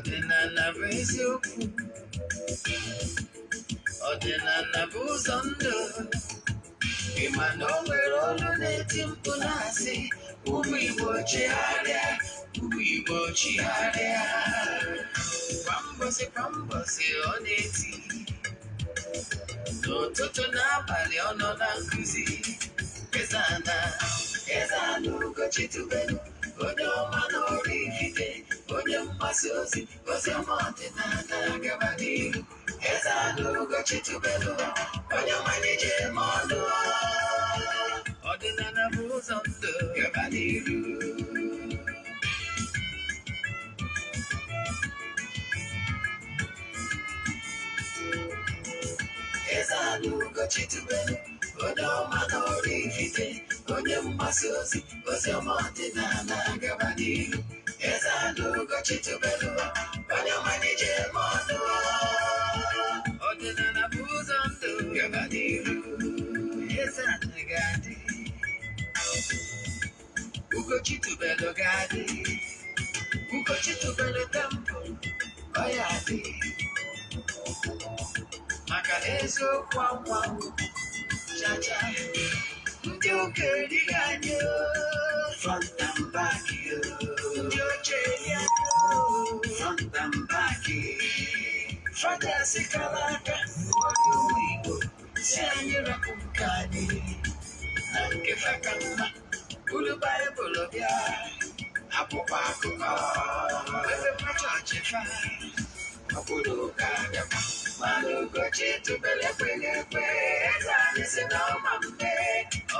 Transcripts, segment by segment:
Ọdịnala bụ eziokwu. Ọdịnala bụ ụzọ ndụ. Ị ma na o nwere olu na-eti mkpu na-asị, ụmụ Igbo chigharịa, ụmụ Igbo chigharịa. Kwa mbọsị kwa mbọsị ọ na-eti, n'ụtụtụ n'abalị ọ nọ na nkụzi. Eze-Ana, Eze-Ana Ugochi tubelu, onye ọma na Oraifite, onye mgbasa ozi, ozi ọma ọdịnala gaba n'ihu. Eze-Ana Ugochi tubelu, onye ọma na-eje eme ọnụ. Ọdịnala bụ ụzọ ndụ gaba n'ihu. Eze-Ana Ugochi tubelu, onye ọma na Oraifite, onye mgbasa ozi, ozi ọma ọdịnala gaba n'ihu. Eze-Ana Ugochi tubelu, onye ọma na-eje eme ọnụ. Ọdịnala bụ ụzọ ndụ gaba n'ihu. Eze-Ana ga-adị, Ugochi tubelu ga-adị, Ugochi tubelu temple ọ ya adị, maka na eziokwu anwa chacha ndị ụka erighị anyị o, front and back o, ndị oche eri anyị o, front and back. Fathers kara aka gwara ụmụ Igbo si anyị rapụ nke anyị na nke fa ka mma, buru Baịbụl bịa, hapụkwa akụkọ ebekwa chọọchị fa, ọ bụrụ ụka bịakwa. Mana Ugochi tubelu ekweghị ekwe, eze anyị si na ọma mme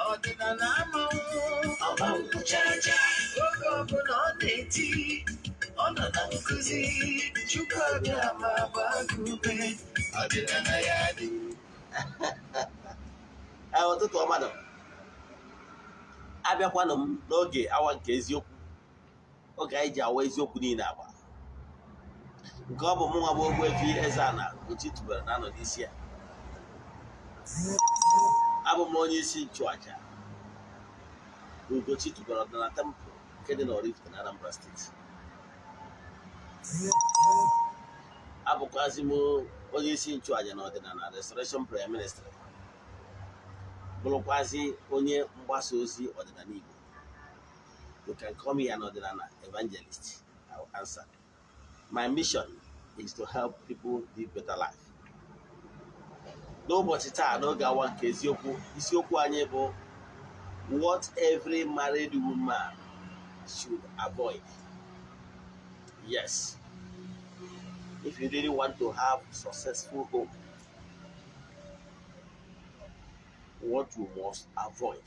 ọdịnala amanwụ ọmanwụ chacha. Oge ọbụla ọ na-eti, ọ nọ na nkụzi, Chukwu abịa ma gbaa gị ume, ọdịnala ya dị. Ee, ụtụtụ ọma nọ. Abịakwanụ m n'oge awa nke eziokwu, oge anyị ji awa eziokwu niile agba, nke ọ bụ mụ nwa bụ Ogbuefi Eze-Ana Ugochi tubelu na-anọ n'isi ya. Abụ m onye isi nchụaja na Ugochi tubelu ọdịnala temple nke dị n'Oraifite na Anambra Steeti. Abụkwazi m onye isi nchụaja na ọdịnala Restoration Prayer Ministry, bụrụkwazi onye mgbasa ozi ọdịnala Igbo. You can call me an ọdịnala evangelist, I will answer. My mission is to help people live better life. N'ụbọchị taa, n'oge awa nke eziokwu, isiokwu anyị bụ "What every married woman should avoid." Yes, if you really want to have successful home, what you must avoid.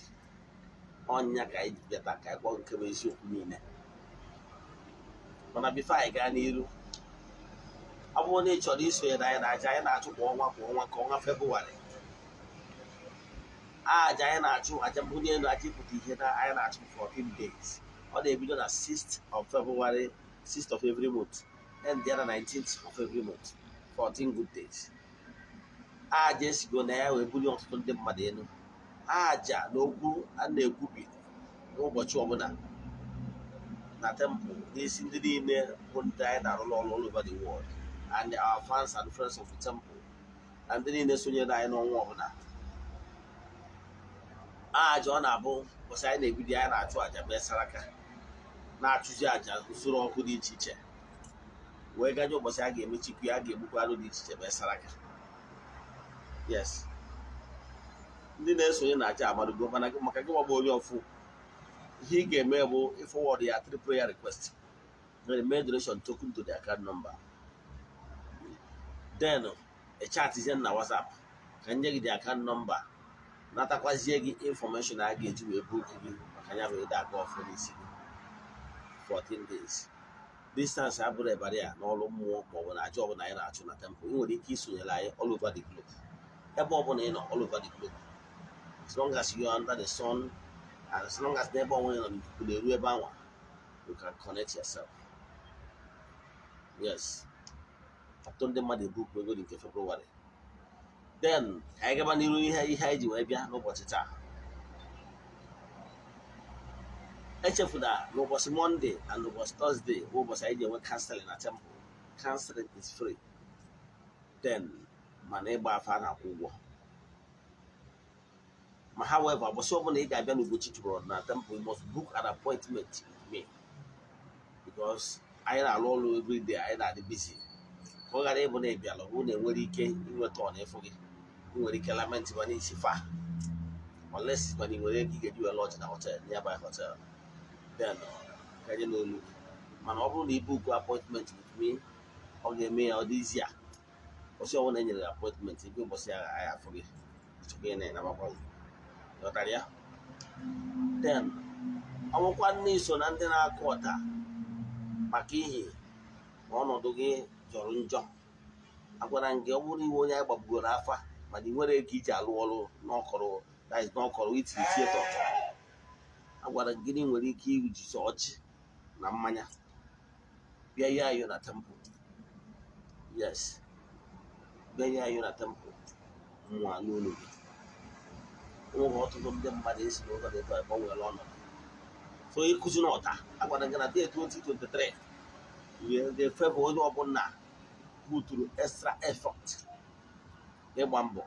Ọnya ka anyị bịa taa ka anyị gwa nke bụ eziokwu niile. Mana before anyị gaa n'iru, ọ bụrụ na ị chọrọ isonyere anyị na aja anyị na-achụ kwa ọnwa kwa ọnwa, ka ọnwa Febụwarị, aja anyị na-achụ, aja mbunye elu, aja ịpụta ihe na anyị na-achụ 14 days. Ọ na-ebido na 6th of February, 6th of every month, and the other 19th of every month, 14 good days. Aja esigo na ya wee bulie ọtụtụ ndị mmadụ elu. Aja na okwu a na-ekwubi n'ụbọchị ọbụla na temple n'isi ndị niile bụ ndị anyị na-arụrụ ọrụ all over the world and our fans and friends of the temple na ndị niile sonyere anyị n'ọnwa ọbụla. Aja ọ na-abụ ụbọchị anyị na-ebido, anyị na-achụ aja mee saraka, na-achụzi aja usoro ọkụ dị iche iche, wee gaje ụbọchị a ga-emechikwu ya, a ga-egbukwa anụ dị iche iche mee saraka. Yes, ndị na-esonye na aja amadugo. Mana maka gị gbagba onye ọfụ, ihe ị ga-eme bụ forward ya three prayer request, then make donation token to the account number, then chatzie na WhatsApp ka nye gị the account number, natakwazie gị information a ga-eji wee book gị maka ya bụ ịda aga ọfụ n'isi gị 14 days. Distance abụrụ barrier n'ọrụ mmụọ maọbụ na aja ọbụla anyị na-achụ na temple. Ị nwere ike isonyere anyị all over the globe, ebe ọbụla ị nọ all over the globe, as long as you are under the sun and as long as n'ebe ọnwa ị nọ n'ikuku na-eru ebe anwa, you can connect yourself. Yes, ọtụtụ ndị mmadụ ebook ego dị nke February. Then ka anyị gaba n'iru ihe anyị ji wee bịa n'ụbọchị taa. Echefuna n'ụbọchị Monday and ụbọchị Thursday bụ ụbọchị anyị ji enwe counseling na temple. Counseling is free. Then mana ịgba afa na-akwụ ụgwọ. Ma however, ụbọchị ọbụla ị ga-abịa n'Ugochi tubelu na temple, you must book an appointment with me, because anyị na-arụ ọrụ every day, anyị na-adị busy, ka ọ ghara ịbụ na ị bịala, ọ bụrụ na enwere ike inweta ọ na-efu gị, ị nwere ike lament mana isi fa, unless mana ị nwere ego ị ga-eji wee lodge na hotel, nearby hotel, then ka je n'olu. Mana ọ bụrụ na ị book appointment with me, ọ ga-eme ya ọ dị easier. Ụbọchị ọbụla e nyere gị appointment, ebe ụbọchị ahụ anyị afụ gị, chọkwa ị na-enabakwa gị. Ghọtara ya? Then ọnwụkwa nne so na ndị na-akụ ọta maka ihi na ọnọdụ gị jọrọ njọ. Agwara m gị, ọ bụrụ iwe onye anyị gbagbugoro afa, mana ị nwere ego iji alụ ọrụ n'ọkọrọ, that is, n'ọkọrọ itiri theatre, agwara m gị na ị nwere ike iji ọjị na mmanya bịa ya ayọ na temple. Yes, bịa ya ayọ na temple, mmụọ n'olu gị. Onweghị ọtụtụ ndị mmadụ esi n'ụzọ dị etu a gbanwere ọnọdụ. So ịkụzi n'ọta, agwara gị na day 2023 ga-efebụ onye ọbụla puturu extra effort ịgba mbọ.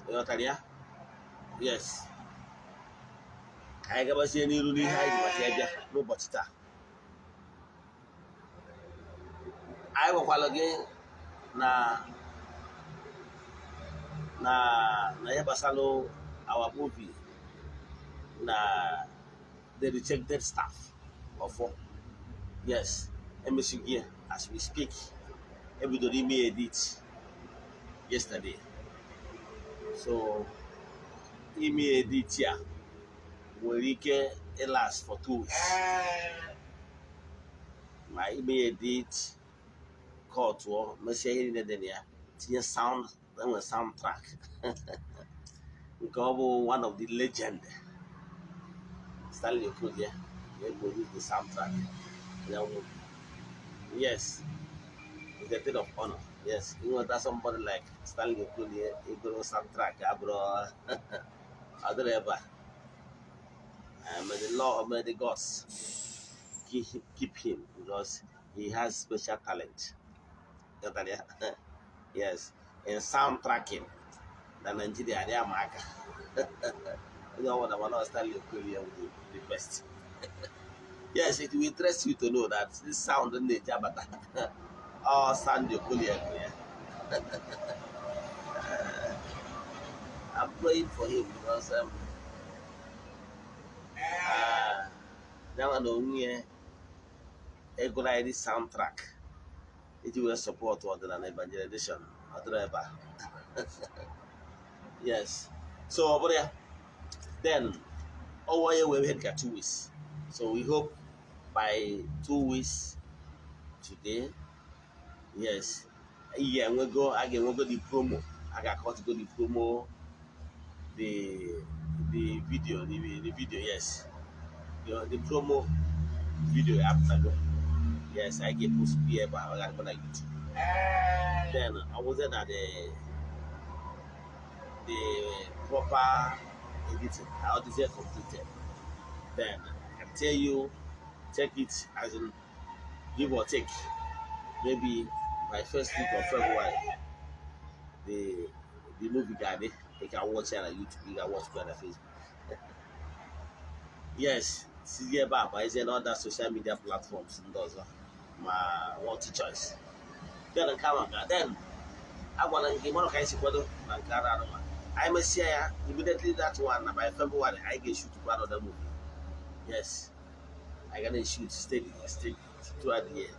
Ịghọtara ya? Yes, ka anyị gabazie n'iru n'ihe anyị ji maka ya bịa n'ụbọchị taa. Anyị gwakwara gị na ihe gbasara our movie na The Rejected Staff ọfọ. Yes, emesighị ya. As we speak, ebidoro ime edit yesterday. So ime edit ya nwere ike last for 2 weeks, ma ime edit kọtụọ, mesie ihe niile dị na ya, tinye sound, enwere soundtrack nke ọ bụ one of the legend, Stanley Okolie, ga-produce the soundtrack ya. Yes, it's a thing of honor. Yes, inweta somebody like Stanley Okolie egoro soundtrack abụrụ adịrị ebe a. May the Lord, may the gods keep him because he has special talent. Ghọtara ya? Yes, in soundtracking na Nigeria adị ama aka onye ọbụla, mana Stanley Okolie will be the best. Yes, it will interest you to know that this sound na-eji abata, ọ Stanley Okolie bụ ya. I'm praying for him because ya na onwe ya egoro anyị this soundtrack iji wee support ọdịnala evangelization. Ọ dịrị ebe a. Yes, so ọ bụrụ ya, then ọnwa ya wee ihe dịka 2 weeks. So we hope by 2 weeks today, yes, ị ga-enwego, a ga-enwego the promo, a ga-akọtigo the promo, the video, yes, the promo video apụtago. Yes, anyị ga-epost ya ebe a, ọ ga-adịkwa na YouTube. Then ọ bụzie na the proper editing, how this is completed, then I can tell you, take it as in give or take, maybe by first week of February, the movie ga-adị. You can watch it on YouTube, you can watch it on Facebook. Yes, si ebe a bazie na other social media platforms ndị ọzọ, ma multi choice. Then nke ahụ ga, then agwara m gị mara ka anyị si kwado na nke ara anụma. Anyị mesịa ya, immediately that one, na by February anyị ga-eshoot kwa another movie. Yes, anyị ga na-eshoot steady steady throughout the year,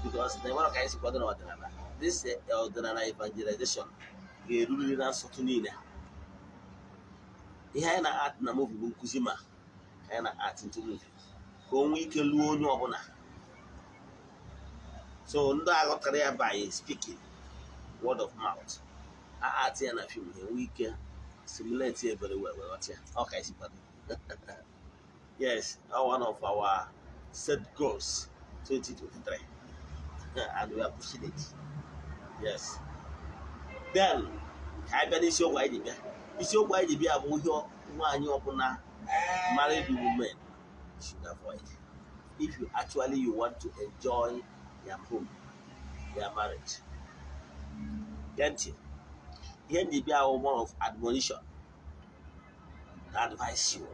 because na mara ka anyị si kwado na ọdịnala, this ọdịnala evangelization ga-eruriri na nsọtụ niile. Ihe anyị na-act na movie bụ nkụzi, ma ka anyị na-act into movie ka o nwee ike luo onye ọbụla. So ndị aghọtara ya by speaking, word of mouth, a act ya na film, ha enwee ike simulate ya very well wee ghọta ya. Ọ ka esi kwado. Yes, one of our set goals 2023, and we are pushing it. Yes, then ka anyị bịa n'isiokwu anyị ji bịa. Isiokwu anyị ji bịa bụ ihe nwaanyị ọbụla, married women, should avoid. If you actually you want to enjoy your home, your marriage. Gee ntị, ihe ndị bịa ahụ, more of admonition to advise you.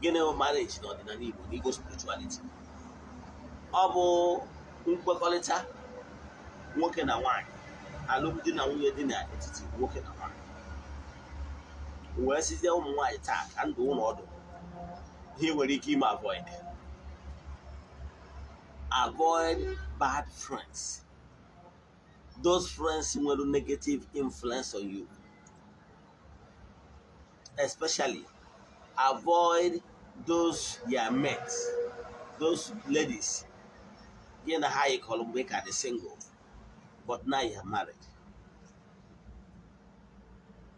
Gịnị bụ marriage n'ọdịnala Igbo, n'Igbo spirituality? Ọ bụ nkwekọrịta nwoke na nwaanyị, alụmdi na nwunye dị n'etiti nwoke na nwaanyị. Wee sizie ụmụ nwaanyị taa ka ndụ ụlọ ọdụ ihe nwere ike ime, avoid bad friends, those friends nwere negative influence on you. Especially avoid those your mates, those ladies gị na ha yikọrọ mgbe ị ka dị single, but now you are married.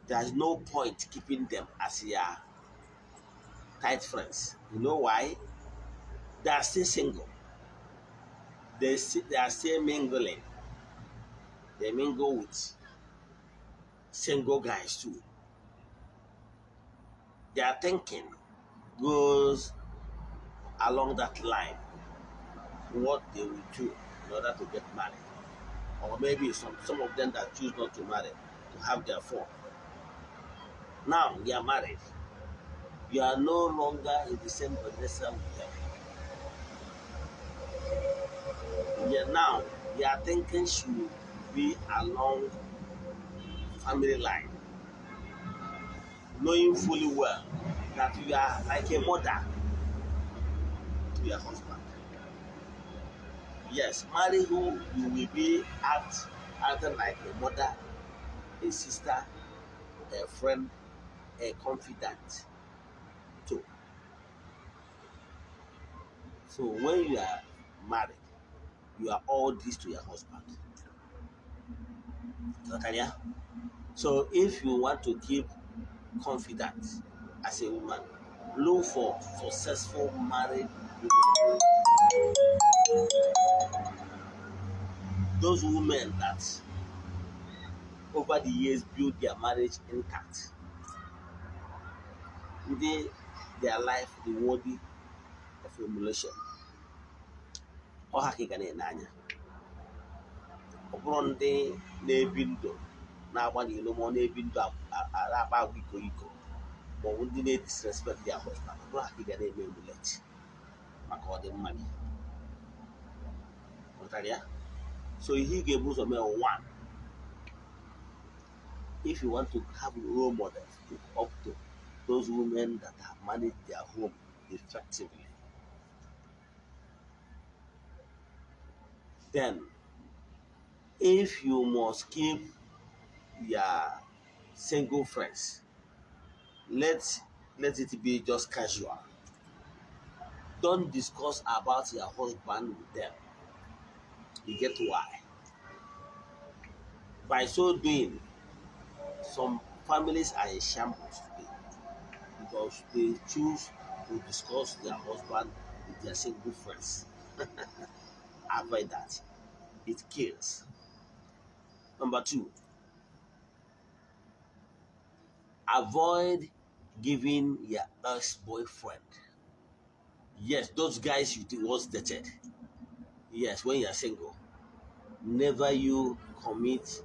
There's no point keeping them as your tight friends. You know why? They are still single. They are still mingling. They mingle with single guys too. Their thinking goes along that line, what they will do in order to get married. Or maybe some of them that choose not to marry to have their fun. Now they are married. You are no longer in the same position with them. Yeah, now their thinking should be along family line, knowing fully well that you are like a mother to your husband. Yes, marry who you will be acting like a mother, a sister, a friend, a confidant too. So when you are married, you are all this to your husband. Ghọtara ya? So if you want to keep confidence as a woman, look for successful married women. Those women that over the years build their marriage intact. They, their life the worthy of emulation. Ọ ha ka ị ga na-ene anya. Ọ bụrụ ndị na-ebi ndụ na-agba n'ilo, ma ọ na-ebi ndụ akpa agwa iko iko, ma ọ bụ ndị na-disrespect their husband, ọ bụrụ ha ka ị ga na-eme emulate maka ọdịmma gị. Ghọtara ya? So ihe ị ga-ebu ụzọ mee, one, if you want to have role models, look up to those women that have managed their home effectively. Then, if you must keep your single friends, let it be just casual. Don't discuss about your husband with them. You get why? By so doing, some families are in shambles today because they choose to discuss their husband with their single friends. Avoid that. It kills. Number two, avoid giving your ex-boyfriend. Yes, those guys you once dated. Yes, when you are single. Never you commit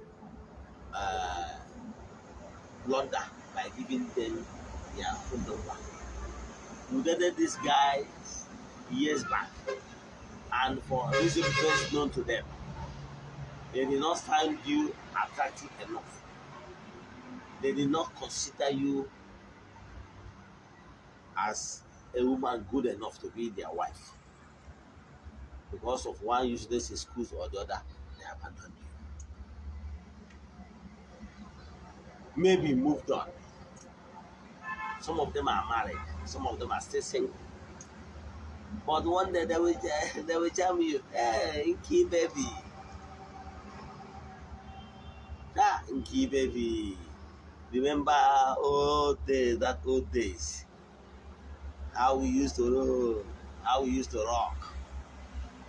blunder by giving them their phone number. You dated this guy years back, and for a reason best known to them, they did not find you attractive enough. They did not consider you as a woman good enough to be their wife. Because of one useless excuse or the other, they abandoned you. Maybe moved on. Some of them are married. Some of them are still single. But one day they will tell you, "Hey, Nki baby. Ah, Nki baby. Remember old days, that old days. How we used to roll, how we used to rock."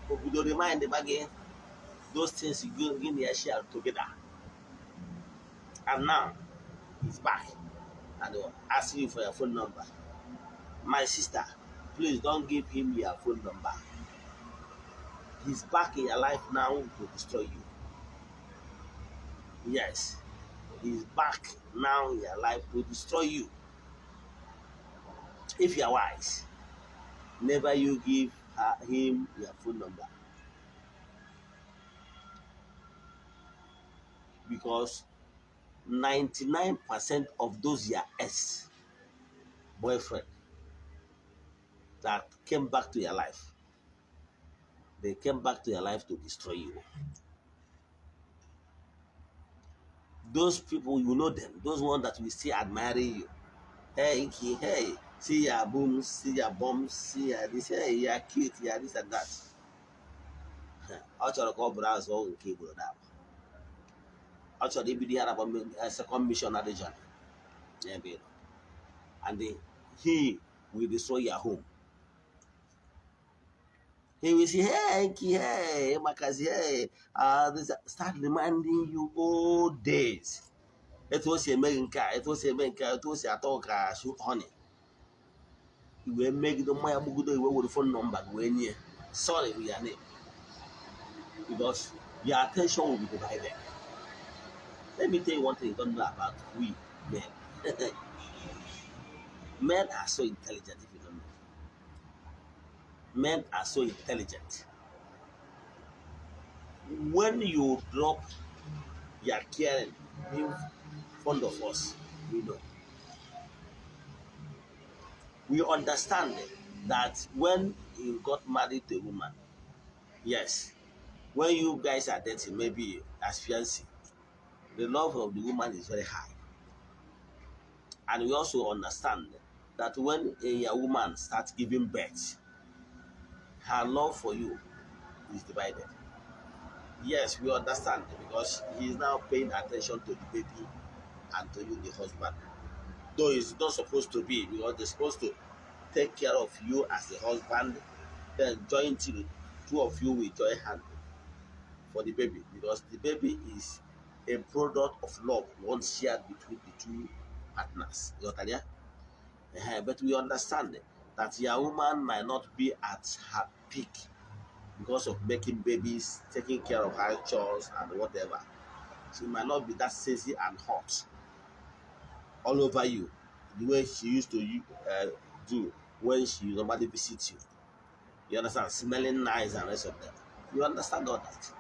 But we don't remind them again those things you go in the share together. And now he's back and they will ask you for your phone number. My sister, Please don't give him your phone number. He's back in your life now to destroy you. Yes, he's back now in your life to destroy you. If you are wise, never you give him your phone number, because 99% of those your ex boyfriend that came back to your life, they came back to your life to destroy you. Those people, you know them, those ones that will still admiring you. Hey, Inky, hey, see your booms, see your bums, see your this, hey, you're cute, you're this and that. Ọ chọrọ ka ọ bụrụ azụ ọgwụ nke igboro na ọ chọrọ ibido ya na second missionary journey n'ebe ị nọ. And he will destroy your home. He will say, hey, Inky, hey, Makazi, hey, this, start reminding you old days. Etu o si eme gị nke a, etu o si eme nke a, etu o si atọ ka honey. I wee megide mmanya gbugido iwe were phone number gị wee nye. Sorry with your name. Because your attention will be divided. Let me tell you one thing you don't know about we men. Men are so intelligent if you don't know. Men are so intelligent. When you drop your caring in front of us, we know. We understand that when you got married to a woman, yes, when you guys are dating, maybe as fiancé, the love of the woman is very high. And we also understand that when a woman starts giving birth, her love for you is divided. Yes, we understand, because he is now paying attention to the baby and to you, the husband. Though it's not supposed to be, because they're supposed to take care of you as the husband, then join two of you will join hand for the baby, because the baby is a product of love once shared between the two partners. You got that? But we understand that your woman might not be at her peak because of making babies, taking care of her chores and whatever. She might not be that sexy and hot all over you the way she used to do when she normally visits you. You understand? Smelling nice and rest of them. You understand all that.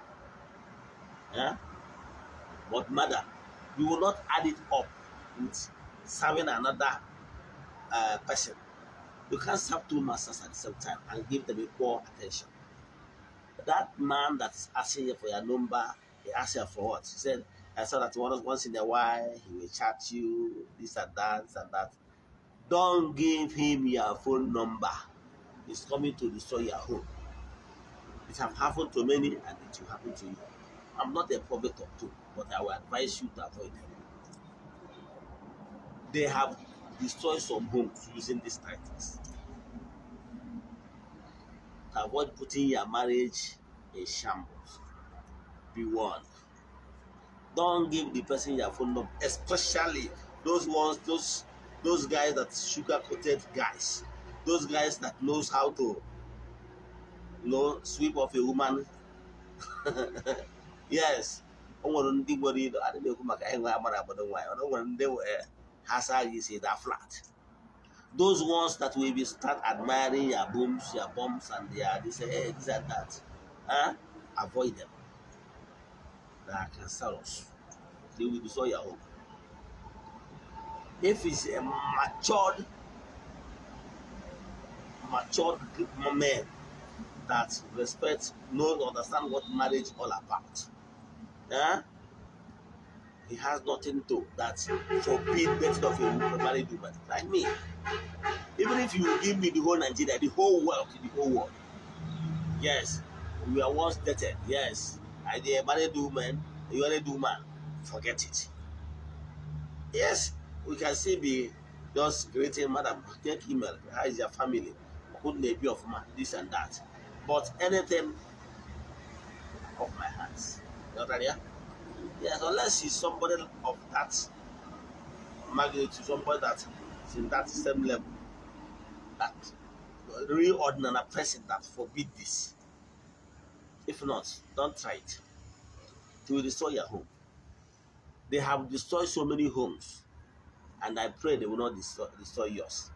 Yeah? But madam, you will not add it up with serving another person. You can't serve two masters at the same time and give them equal attention. That man that's asking you for your number, he asked you for what? He said, I saw that once in a while, he will chat you, this and that, this and that. Don't give him your phone number. He's coming to destroy your home. It has happened to many and it will happen to you. I'm not a prophet of doom, but I will advise you to avoid them. They have destroyed some homes using these titles. To avoid putting your marriage in shambles, be warned. Don't give the person your phone number, especially those ones, those guys that sugar-coated guys, those guys that knows how to, you know, sweep off a woman. Yes, o nwere ndị nwere ido a na-ekwu maka ịnwe amara agbado nwaanyị, o nwere ndị ha saa gị isi that flat. Those ones that will be start admiring your booms, your bumps, and their this, hey, this and that. Huh? Avoid them. They are cancerous. They will destroy your home. If it's a matured man that respects, knows, understand what marriage is all about, yeah? He has nothing to that forbid death of a married woman like me. Even if you give me the whole Nigeria, the whole world, the whole world. Yes, we are once dated. Yes, I a married woman, you are a woman. Forget it. Yes, we can still be just greeting madam, take email, how is your family? Couldn't they be of man, this and that. But anything off my hands. You know what I mean? Yes, unless he's somebody of that magnitude, somebody that is in that same level, that real ordinary person that forbid this. If not, don't try it. It will destroy your home. They have destroyed so many homes, and I pray they will not destroy yours.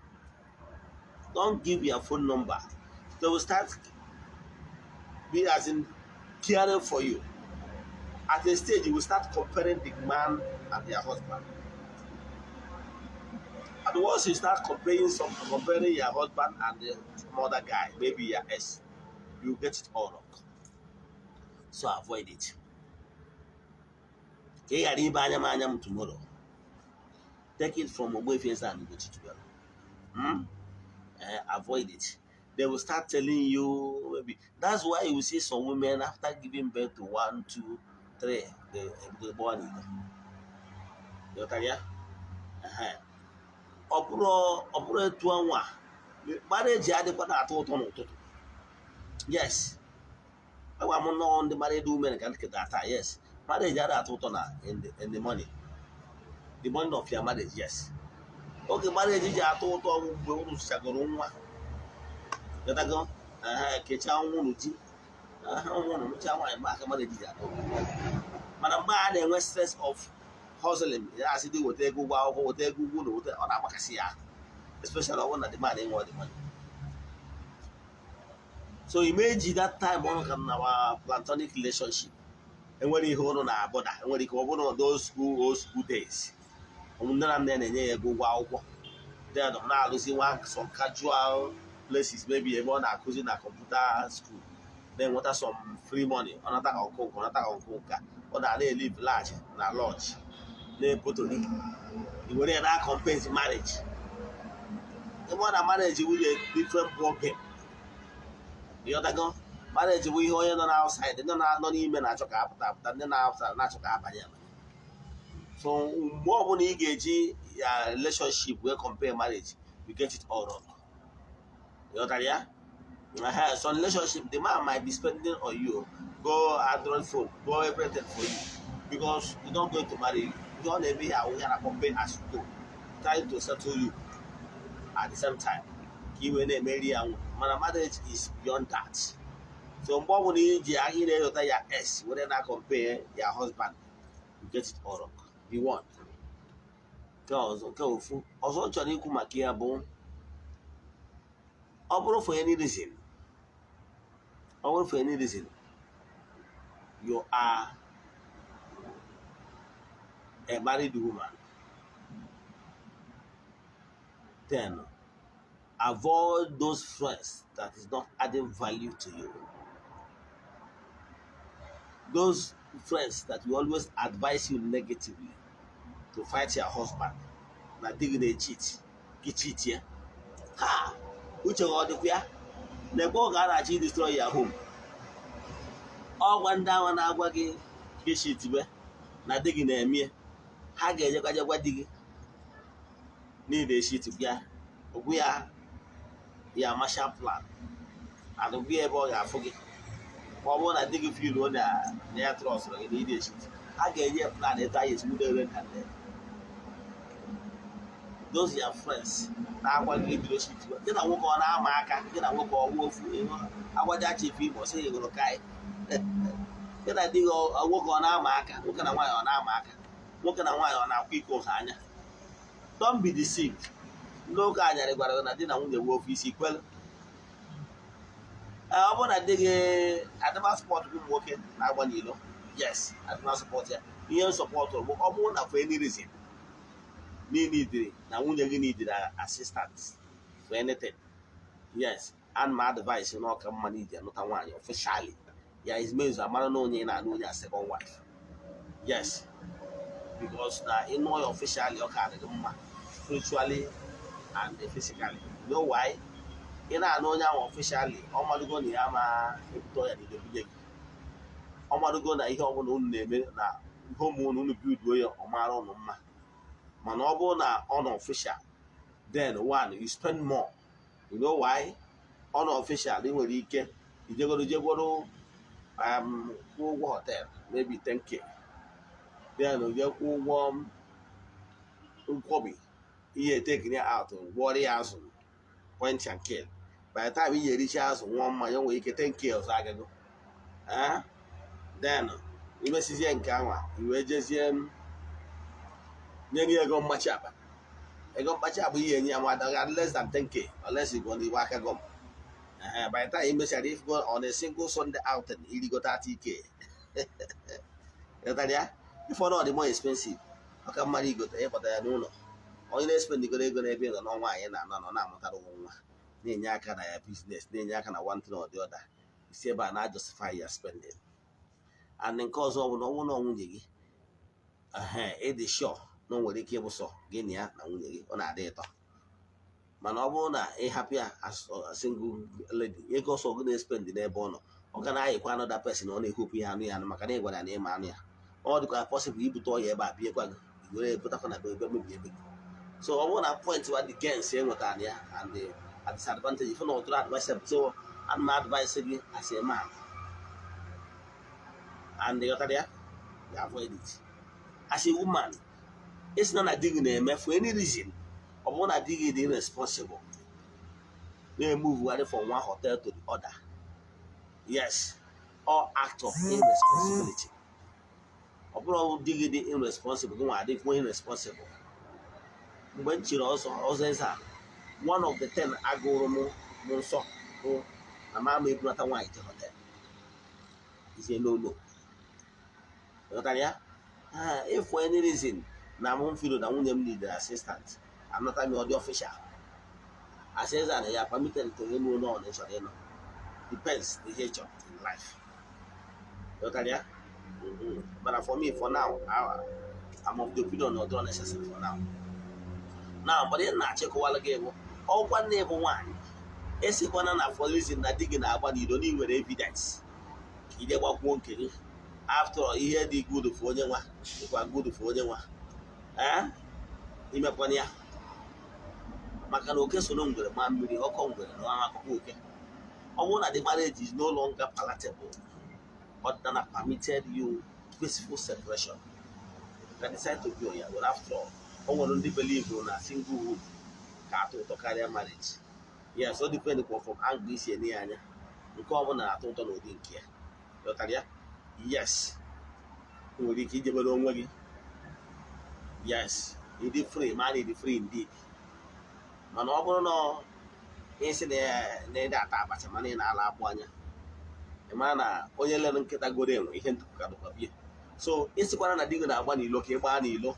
Don't give your phone number. They will start be as in caring for you. At a stage, you will start comparing the man and their husband. And once you start comparing your husband and some other guy, maybe your ex, you get it all wrong. So avoid it. Ka ị ghara ibe anya m anya m tomorrow. Take it from Ogbuefi Eze-Ana Ugochi Tubelu. Hmm? Avoid it. They will start telling you, maybe that's why you see some women, after giving birth to one, two, three, they ebido gbawa n'ilo. Ghọtara ya? Ehe. Ọ bụrụ etu anwa marriage adịkwa na-atọ ụtọ n'ụtụtụ. Yes. Agwa m nnọọ ndị married women ka nketa taa. Yes. Marriage adịghị atọ ụtọ na in the morning. The morning of your marriage, yes. Oge marriage ji atọ ụtọ bụ mgbe unu chagoro nwa. Ghọtago? Ehe, kechaa nwa unu di. Ehe, ụmụ unu mụchaa nwaanyị, mgbe aka marriage ji atọ ụtọ. Mana mgbe a na-enwe stress of hustling, ya asị dị weta ego ụgwọ akwụkwọ, weta ego ụgwọ ụlọ, weta, ọ na-agbakasị ya ahụ. Especially ọ bụrụ na the man enwe the money. So imeji that time ọnụ ka na our platonic relationship enwere ihe ụnụ na-abụda, enwere ike ọ bụrụ na those school, old school days, nne na nna ya na-enye ya ego ụgwọ akwụkwọ, then ọ na-alụzi nwa some casual places, maybe ebe ọ na-akụzi na computer school, na-enweta some free money. Ọ nata ọkụ nka, ọ nata ọkụ nka, ọ na na-elive large na lodge na-epotoli. I were ya na compare marriage, ebe ọ na marriage nwunye, different ball game. Ịghọtago? Marriage bụ ihe onye nọ na outside, ndị nọ n'ime na-achọ ka apụta apụta, ndị na outside na-achọ ka abanye abanye. So mgbe ọbụla ị ga-eji ya relationship wee compare marriage, you get it all wrong. Ịghọtara ya? So relationship, the man might be spending on you, go Android phone, go everything for you, because you don't going to marry you. Ihe ọ na-eme ya ahụ ya na pay as you go, trying to settle you at the same time ka i wee na-emeri ya nwa. Mana marriage is beyond that. So mgbe ọbụla iji ị na-eyota ya s were na compare your husband, you get it all wrong. The one nke ọzọ, nke ofu ọzọ m chọrọ ikwu maka ya bụ, ọ bụrụ for any reason, ọ bụrụ for any reason you are a married woman, then avoid those friends that is not adding value to you, those friends that will always advise you negatively to fight your husband, na di gị na-echeat, gị cheat ya, ha uche gị ọ dịkwa ya na-ekwe oge a na-achọ destroy your home. Ọgwa ndị ahụ na-agwa gị gị cheatibe na di gị na-eme, ha ga-ejekwa jekwa di gị niile echeat ya, ogwu ya ya Marshall Plan adụgwu ya ebe ọ ga-afụ gị. Ma ọ bụrụ na di gị feel na ya trustụrụ gị na ịdị echeat, ha ga-enye plan etu anyị esi nwudere na nne. Those your friends na-agwa gị bido cheat, gị na nwoke ọ na-ama aka, gị na nwoke ọwụ ofu agwaja chief Igbo sị gị gụrụ kai, gị na di gị nwoke ọ na-ama aka, nwoke na nwaanyị ọ na-ama aka, nwoke na nwaanyị ọ na-akwa iko ha anya. Don't be deceived. Ndị ụka anyarị gwara gị na di na nwunye nwe ofu isi kwelu. Ee, ọ bụrụ na di gị adịma support ụmụ nwoke na-agba n'ilo, yes, adịma support ya. Ihe nsupportụ bụ, ọ bụrụ na for any reason niile na nwunye gị neediri assistance for anything, yes, and my advice na ọka mma na iji anụta nwaanyị officially, ya ezumezu amara na onye ị na-anụ onye a second wife. Yes, because na ịnụọ ya officially, ọ ka adịghị mma spiritually and physically. You know why? Ị na-anụ onye ahụ officially, ọ madugo na ya ma ebute ya n'ile bunye gị, ọ madugo na ihe ọbụla unu na-eme na ihe ụmụ unu unu builduo ya, ọ mara unu mma. Mana ọ bụrụ na ọ nọ official, then one, you spend more. You know why? Ọ nọ official, ị nwere ike ijegoro jegoro kwụọ ụgwọ hotel, maybe 10K, then je kwụọ ụgwọ nkwọbi ihe, etekiri out, gwọrọ ya azụ, point and kill. By the time ị ga-ericha azụ, ṅụọ mmanya, o nwere ike 10K ọzọ agago. Eh? Then imesizie nke anwa, i wee jezie nye gị ego mmachi akpa. Ego mkpachi akpa ihe enye ya ma adaga less than 10K unless you go n'iwe aka gọm. By the time ị mechara, if go on a single Sunday outing, irigo 30K. Ịghọtara ya? Ife ọ dị more expensive, ọ ka mmadụ igote ịkpọta ya n'ụlọ. Onye na-espendigoro ego n'ebe ị nọ n'ọnwa anyị na-anọ nọ na-amụtara ụmụ nwa, na-enye aka na ya business, na-enye aka na one thing or the other, isi ebe a na-justify ya spending. And nke ọzọ bụ na ọ bụrụ na nwunye gị, ehe, ịdị sure na o nwere ike ịbụ sọ gị na ya na nwunye gị, ọ na-adị ịtọ. Mana ọ bụrụ na ị hapụ ya as a single lady, ego ọsọ gị na-espend n'ebe ọ nọ, ọ ga na-ayịkwa another person, ọ na-ehopụ ihe anụ ya anụ, maka na ị gwara ya na ịma anụ ya. Ọ dịkwa possible ibute ọya ebe a biekwa gị, i were ebutakwa na be ebe mebie ebe gị. So ọ bụrụ na point wa the gains e nwetara na ya and the disadvantage, ife na ọtụrụ advisable. So ana m advise gị as a man, and ịghọtara ya, you avoid it. As a woman, isi na di gị na-eme, for any reason, ọ bụrụ na di gị dị irresponsible, na-emove from one hotel to the other, yes, all act of irresponsibility. Ọ bụrụ di gị dị irresponsible, gị nwa adịkwa irresponsible. Mgbe m chiri ọzọ ọzọ eze a, one of the 10 agụrụ m m nsọ bụ na ma ama ebunata nwaanyị je hotel is a no no. Ghọtara ya? Ah, if for any reason na m feel na nwunye m need assistant, anata m, ọ dị official as eze na ya permitted to ịnụ ụlọ ọ na ịchọrọ ịnọ, depends na ihe ị chọrọ in life. Ghọtara ya? But for me, for now, I'm of the opinion na ọ dịrọ necessary for now. Now, but ị na-achịkọwala gị bụ ọkwa nne bụ nwaanyị, esikwana na for reason na di gị na-agba n'iro na ị nwere evidence ka ije gbakwuo nke gị. After all, ihe dị good for onye nwa dịkwa good for onye nwa. Ee, imekwana ya, maka na oke soro ngwere maa mmiri, ọkọ ngwere na akụkọ oke. Ọ bụrụ na the marriage is no longer palatable, ọdịnala permitted you peaceful separation. You can decide to be on your own. After all, o nwere ndị believe na singlehood ka atọ ụtọ karịa marriage. Yes, o depend kwa from angle isi ene ya anya. Nke ọ bụla na-atọ ụtọ n'ụdị nke ya. Ghọtara ya? Yes, ị nwere ike ijebere onwe gị. Yes, ịdị free, ma na ịdị free indeed. Mana ọ bụrụ na isi na na ịdị ata abacha, mana ị na-ala akpụ anya, ị mara na onye lere nkịta goro enwe ihe ntụpụ ka dụkwa bie. So ịsịkwana na di gị na-agba n'ilo ka ị gbaa n'ilo.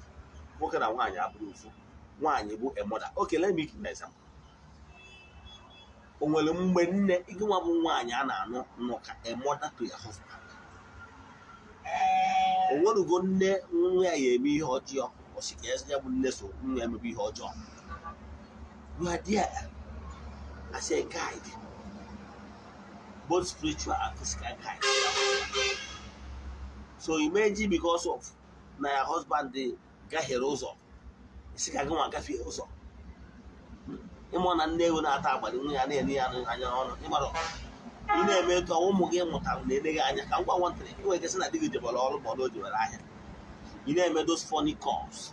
Nwoke na nwaanyị abụrụ ofu. Nwaanyị bụ a mother. Okay, let me give you an example. O nwere mgbe nne gị nwa bụ nwaanyị a na-anụ nọ ka a mother to your husband. O nwerugo nne nwa ya ya eme ihe ọjọọ, ọ sị ka ya bụ nne so nwa ya emebe ihe ọjọọ. You are there as a guide, both spiritual and physical guide. So imagine, because of na ya husband gahiere ụzọ, isi ka gị nwa gafee ụzọ. Ịmụ na nne ewu na-ata agbali nwa ya na-enye ya anya n'ọnụ. Ịmara ị na-eme etu ụmụ gị mụtara na-ele gị anya ka ngwa nwantịrị. Ị nwere ike sị na di gị jebere ọrụ ma ọ na o jebere ahịa, ị na-eme those funny calls.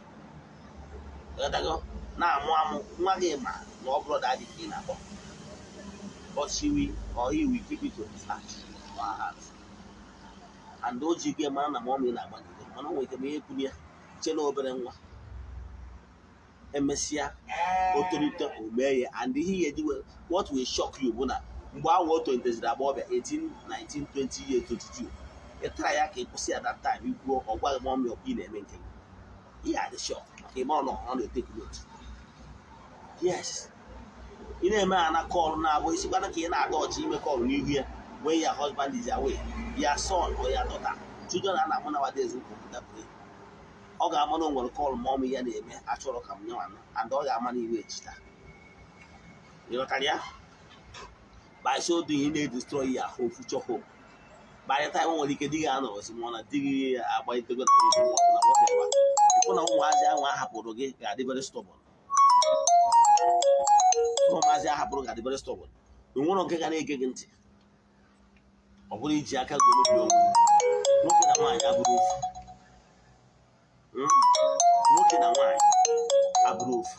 Ịghọtago? Na-amụ amụ nwa gị ma na ọ bụrụ daddy ka ị na-akpọ, but she will or he will keep it to his heart or her heart, and o ji gị mara na mommy na-agba n'ilo. Mana o nwere ike ma ihe kwuru ya che na obere nwa. Emesịa o tolite, o mee ya. And ihe ya eji what will shock you bụ na mgbe ahụ o toliteziri agbọghọbịa, 18, 19, 20 years, 22, ị tara ya ka ị kwụsị ya. That time ikwuo, ọ gwaghị mommy ọkwa ị na-eme nke gị, ihe adị shock, maka ịma ọ nọ ọ na-etake note. Yes, ị na-eme ha na call na-abụ isikwana ka ị na-ada ọchị ime call n'ihu ya when your husband is away, your son or your daughter, children a na-amụ nowadays, computer brain, ọ ga-ama na o nwere call mommy ya na-eme achọrọ ka m nyewa nụ, and ọ ga-ama na iwe ejita. Ịghọtara ya? By so doing, ị na-edestroy your whole future hope. By the time o nwere ike di gị anọrọzi, ma ọ na di gị agbalitego na ezi, ma ọ bụ na whatever, ịfụ na ụmụazị ahụ ahapụrụ gị ga-adị very stubborn. Ụmụazị ahapụrụ ga-adị very stubborn. Enwere nke ga na-ege gị ntị. Ọ bụrụ iji aka gị emebi onwe gị. Nwoke na nwaanyị abụrụ ofu. Nwoke na nwaanyị abụrụ ofu.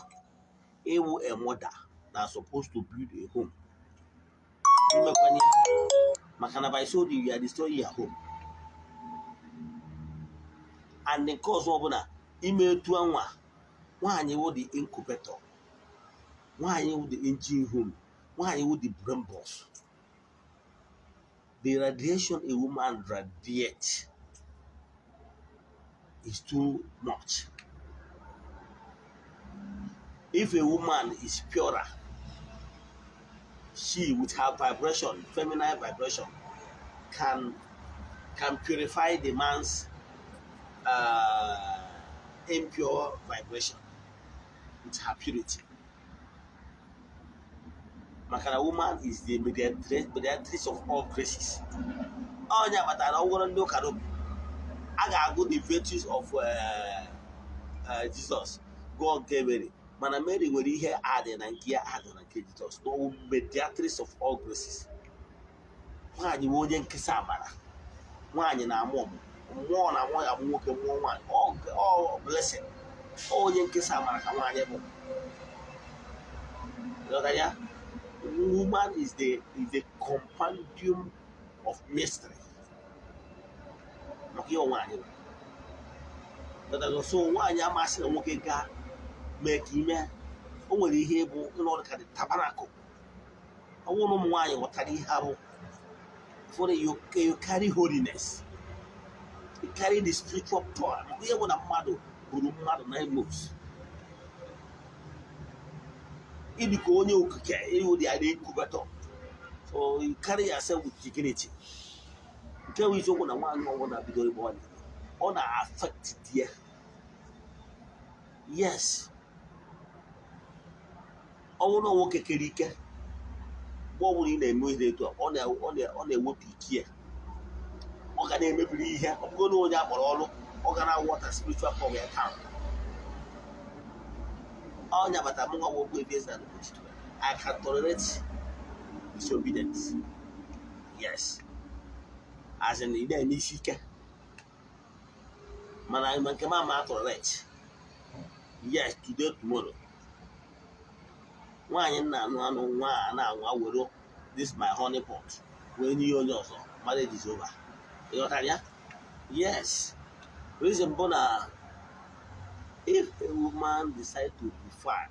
Ịwụ a mother na supposed to build a home. Imekwanye ya, maka na by so doing, you are destroying your home. And nke ọzọ ọbụla ime etu anwa, nwaanyị wụ the incubator, nwaanyị wụ the engine room, nwaanyị wụ the brain box. The radiation a woman radiates is too much. If a woman is purer, she with her vibration, feminine vibration, can purify the man's impure vibration with her purity. Maka na woman is the mediatrix of all graces. Onye kpatara na ọ gwụrụ ndị ụka Rom, a ga-agụ the virtues of Jesus, gụọ nke Mary, mana Mary nwere ihe adị na nke ya, adị na nke Jesus, no mediatrix of all graces. Nwaanyị bụ onye nkesa amara. Nwaanyị na-amụ ọmụmụ, mmụọ na mmụọ ya bụ nwoke, mmụọ nwaanyị, all blessing. Onye nkesa amara ka nwaanyị bụ. Ịghọtara ya? Woman is the compendium of mystery maka ihe nwaanyị bụ. Ịghọtara? So nwaanyị amasịrị nwoke gaa mee ka ime o nwere ihe bụ ịnọdụ ka the tabernacle. Ọ bụrụ na ụmụ nwaanyị ghọtara ihe ha bụ, ụfọdụ, you carry holiness, you carry the spiritual power, maka ihe bụ na mmadụ bụrụ mmadụ 9 months, ịdị ka onye okike, ịwụ the incubator. So you carry yourself with dignity. Nke bụ isiokwu na nwaanyị ọbụla bidoro ịgbawa n'ilo, ọ na-affect di ya. Yes, ọ bụrụ na nwoke kere ike, mgbe ọ bụla ị na-eme ihe etu a, ọ na-ewepụ ike ya, ọ ga na-emebiri ihe. Ọ bụrụ na onye akpọrọ ọrụ, ọ ga na water spiritual power ya down. Ọ nyabata mụ nwa nwoke ebe eze na Ugochi, I can tolerate disobedience. Yes, as in ị na-eme isi ike, mana ma nke m ama tolerate. Yes, today, tomorrow, nwaanyị nna anụ anụ nwa a na-anwa were this my honey pot wee nye onye ọzọ, marriage is over. Ịghọtara ya? Yes, reason bụ na if a woman decide to defile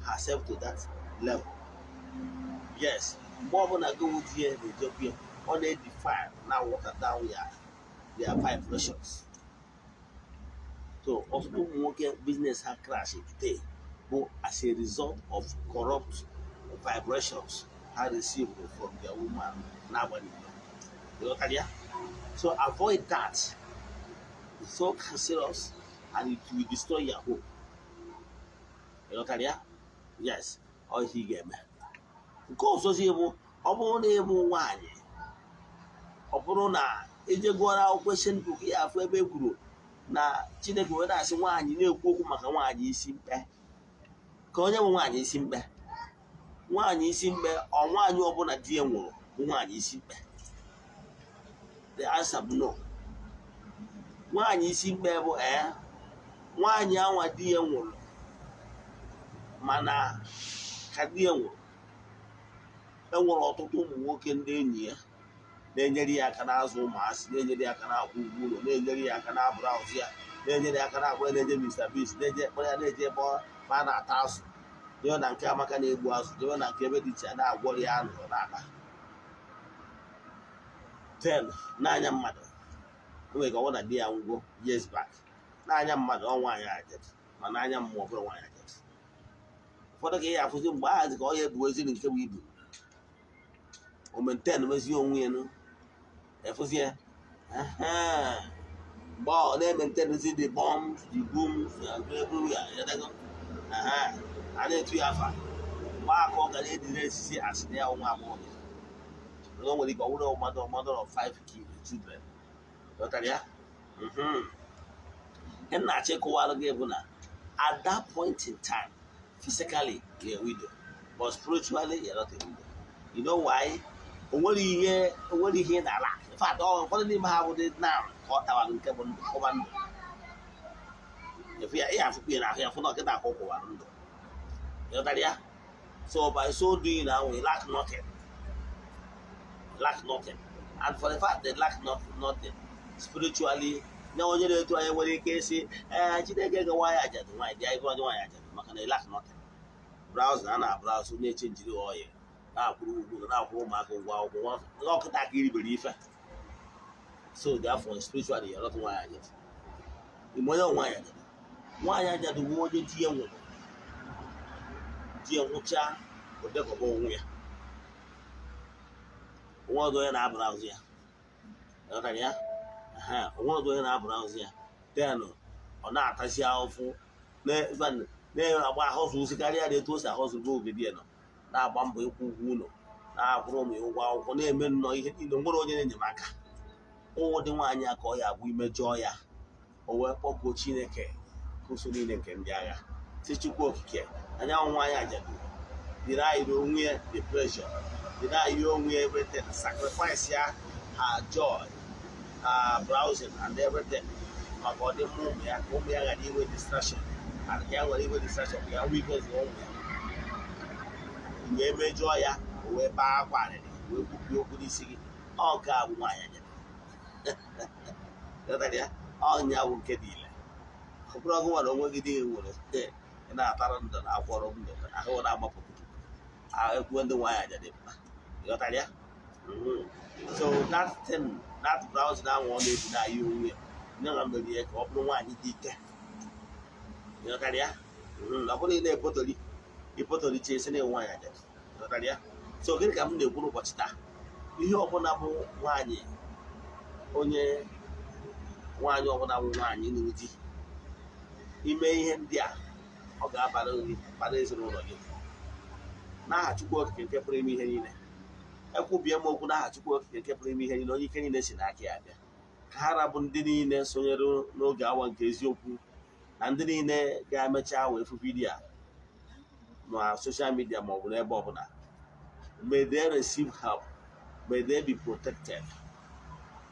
herself to that level, yes, mgbe ọbụla gị wụ di ya na-ejekwu ya, ọ na-edefile na water down ya their vibrations. So ọtụtụ ụmụ nwoke business ha crash today bụ as a result of corrupt vibrations ha received from their woman n'agbanyeghị. Ịghọtara ya? So avoid that. It's so cancerous and it will destroy your home. Ịghọtara ya? Yes, ọ ihe ị ga-eme. Nke ọzọzi bụ, ọ bụrụ na ịbụ nwaanyị, ọ bụrụ na ije gụọrọ akwụkwọ ancient book ya, afụ ebe e kwuru na Chineke wee na-asị nwaanyị, na-ekwu okwu maka nwaanyị isi mkpe. Ka onye bụ nwaanyị isi mkpe? Nwaanyị isi mkpe, ọ nwaanyị ọbụla di ya nwụrụ bụ nwaanyị isi mkpe? The answer bụ no. Nwaanyị isi mkpe bụ ee, nwaanyị anwa di ya nwụrụ, mana ka di ya nwụrụ, enwere ọtụtụ ụmụ nwoke ndị enyi ya na-enyere ya aka na-azụ ụmụazị, na-enyere ya aka na-akwụ ụgwọ ụlọ, na-enyere ya aka na-abụrụ azụ ya, na-enyere ya aka na-agba, na-eje Mr. Biggs, na-eje ekpere ya, na-eje ebe a na-ata azụ, jebe na nke Amaka na-egbu azụ, jebe na nke ebe dị iche, na-agwọrọ ya anụ na-akpa. Then n'anya mmadụ, o nwere ka ọ bụrụ na di ya nwụgo years back. N'anya mmadụ, ọ nwaanyị ajadu, ma n'anya mmụọ, ọ bụrụ nwaanyị ajadu. Ụfọdụ ka ihe afụzi mgbe ahụ ka ọ ya ebu eziri nke bụ ibu o maintain mezi onwe ya nụ, efụzi ya mgbe ọ na-emaintainzi the bombs, the booms everywhere ya dago a na-etu ya afa. Mgbe aka ọ gara edire esisi asị na ya nwa agbọghọbịa, o nwere ike ọ bụrụ mother of five children. Ghọtara ya? Ihe m na-achọ ịkọwara gị bụ na at that point in time, physically you're a widow, but spiritually you're not a widow. You know why? O nwere ihe, o nwere ihe ị na-ala. In fact, ọ ụfọdụ n'ime ha bụ dị now ka ọ tawara nke bụ ndụ kọba ndụ efu ya, ihe afụkwa ya n'ahụ ya, fụ na ọkịta akọ kwụwara ndụ. Ịghọtara ya? So by so doing now, we lack nothing. Lack nothing. And for the fact they lack not, nothing spiritually, na onye na-etu anya nwere ike ịsị, "Ee, Chineke ga nwaanyị ajadu, nwaanyị dị ebe onye nwaanyị ajadu," maka na lack nothing. Browse a na browse, na-eche njiri oil, na-akwụrụ ụgwọ, na-akwụ ụmụaka ụgwọ akwụkwọ, ọkụta aka iribere ife. So therefore, spiritually, you're not nwaanyị ajadu. Ime onye nwaanyị ajadu, nwaanyị ajadu bụ onye di ya nwụrụ, di ya nwụchaa, o dekọba onwe ya, onwe ọzọ onye na-abụrụ azụ ya. Ghọtara ya? Onwe ọzọ onye na-abụrụ azụ ya. Then ọ na-atazi ahụfụ, na-agba ahụzụ karịa na etu o si ahụzụ bụ oge di ya nọ, na-agba mbọ ịkwụ ụgwọ ụlọ, na-akwụrụ ụmụ ya ụgwọ akwụkwọ, na-eme nnọọ ihe niile. Nwere onye na-enyemaka ụdị nwaanyị a ka ọ ya abụ imejọọ ya, o wee kpọkuo Chineke kụso niile nke ndị agha, si Chukwu Okike, anyanwụ nwaanyị ajadu deny onwe ya the pressure, deny onwe ya everything, sacrifice ya her joy, her browsing and everything, maka ọdịmma ụmụ ya, ka ụmụ ya ghara inwe distraction, and ka ya nwere inwe distraction, ka ya nwee ike zụọ ụmụ ya. Wee mejọọ ya, o wee baa akwa arịrị, wee kwupie okwu n'isi gị. Ọ nke a bụ nwaanyị ajadu. Ghọtara ya? Ọnya bụ nke dị ile. Ọ bụrụ ọgụ nwere onwe gị dị nwere, ị na-atara ndụ na akwọrọ ndụ ahụ na-agbapụ ekwuo ndị nwaanyị ajadu mkpa. Ghọtara ya? So that thing, that browsing ahụ ọ na-ebu na-ayị onwe ya nye na mere ya ka ọ bụrụ nwaanyị dị ike. Ghọtara ya? Ọ bụrụ ị na-epotori ipotori chee sị na nwaanyị ajadu. Ghọtara ya? So gịnị ka m na-ekwu n'ụbọchị taa? Ihe ọbụla bụ nwaanyị, onye nwaanyị ọbụla bụ nwaanyị nụrụ di, ime ihe ndị a, ọ ga-abara gị, bara ezinụlọ gị. N'aha Chukwu Okike nke pụrụ ime ihe niile, ekwubie m okwu n'aha Chukwu Okike nke pụrụ ime ihe niile, onye ike niile si n'aka ya abịa, ka ha rabụ ndị niile sonyere n'oge awa nke eziokwu na ndị niile ga-emecha wee fụ video a na social media ma ọ bụ n'ebe ọbụla. May they receive help, may they be protected.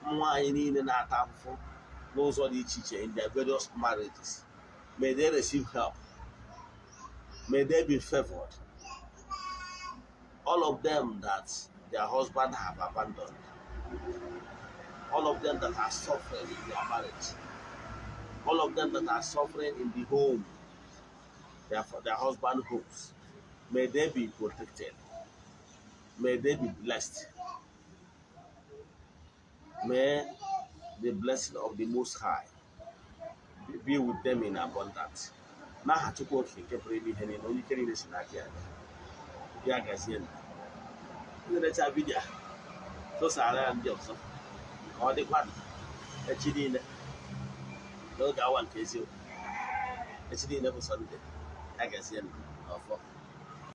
Ụmụ nwaanyị niile na-ata afụfụ n'ụzọ dị iche iche in their various marriages, may they receive help, may they be favored. All of them that their husband have abandoned, all of them that are suffering in their marriage, all of them that are suffering in the home, their husband homes, may they be protected, may they be blessed. May the blessing of the Most High be with them in abundance. N'aha Chukwu Okike nke pụrụ ime ihe niile, onye ike niile si n'aka ya bịa. Ya gazie. Ndị na-echa video, tụsara ya ndị ọzọ, ka ọ dịkwa echi niile n'oge awa nke eziokwu. Echi niile bụ Sunday. Ya gazie. Ọfọ.